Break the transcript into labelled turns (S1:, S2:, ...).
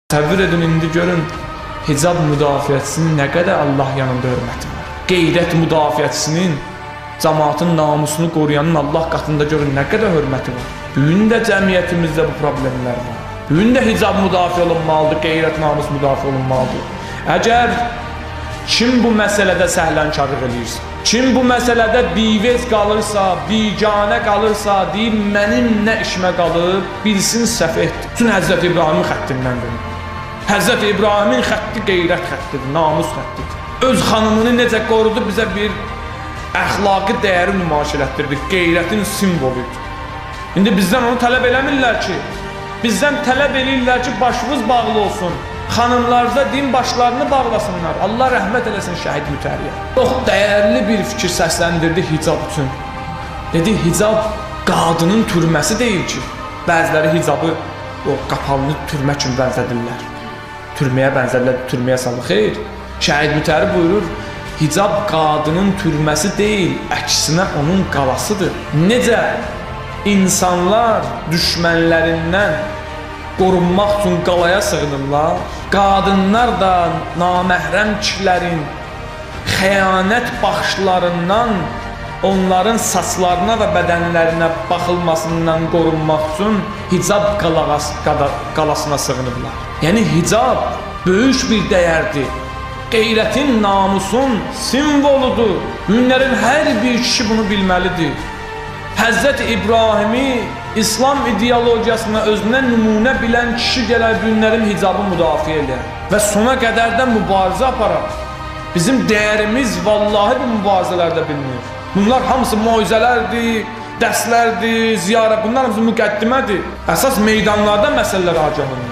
S1: Təsəvvür edin, indi görün, hicab müdafiəçisinin nə qədər Allah yanında hörməti var. Qeyrət müdafiəçisinin, cəmaatın namusunu qoruyanın Allah qatında görün nə qədər hörməti var. Bugün də cəmiyyətimizdə bu problemlər var. Bugün də hicab müdafiə olunmalıdır, qeyrət namus müdafiə olunmalıdır. Əgər kim bu məsələdə səhlənkarlıq eləyirsə, kim bu məsələdə bivez qalırsa, biganə qalırsa, deyir, mənim nə işimə qalır, bilsin səfehdir. Bütün Həzrət İbrahimin xəttindən dönür. Həzrət İbrahimin xətti qeyrət xəttidir, namus xəttidir. Öz xanımını necə qorudu, bizə bir əxlaqi dəyəri nümayiş elətdirdi, qeyrətin simvoludur. İndi bizdən onu tələb eləmirlər ki, bizdən tələb eləyirlər ki, başımız bağlı olsun, xanımlarıza din başlarını bağlasınlar. Allah rəhmət eləsin şəhid Mütəhhəriyə. Çox dəyərli bir fikir səsləndirdi hicab üçün. Dedi, hicab qadının türməsi deyil ki, bəziləri hicabı o qapalını türmə kimi bənzədirlər. Türməyə bənzərlər, türməyə salır. Xeyr, şəhid Mütəhhəri buyurur, hicab qadının türməsi deyil, əksinə onun qalasıdır. Necə insanlar düşmənlərindən qorunmaq üçün qalaya sığınırlar, qadınlar da naməhrəm kişilərin xəyanət baxışlarından, onların saçlarına və bədənlərinə baxılmasından qorunmaq üçün hicab qalasına sığınıblar. Yəni, hicab böyük bir dəyərdir, qeyrətin, namusun simvoludur. Günlərin hər bir kişi bunu bilməlidir. Həzrət İbrahimi İslam ideologiyasına özünə nümunə bilən kişi gələr günlərin hicabı müdafiə eləyər və sona qədər də mübarizə aparar. Bizim dəyərimiz vallahi bu mübarizələrdə bilinir. Bunlar hamısı moizələrdir, dərslərdir, ziyarət, bunlar hamısı müqəddimədir. Əsas meydanlarda məsələlər agahlanır.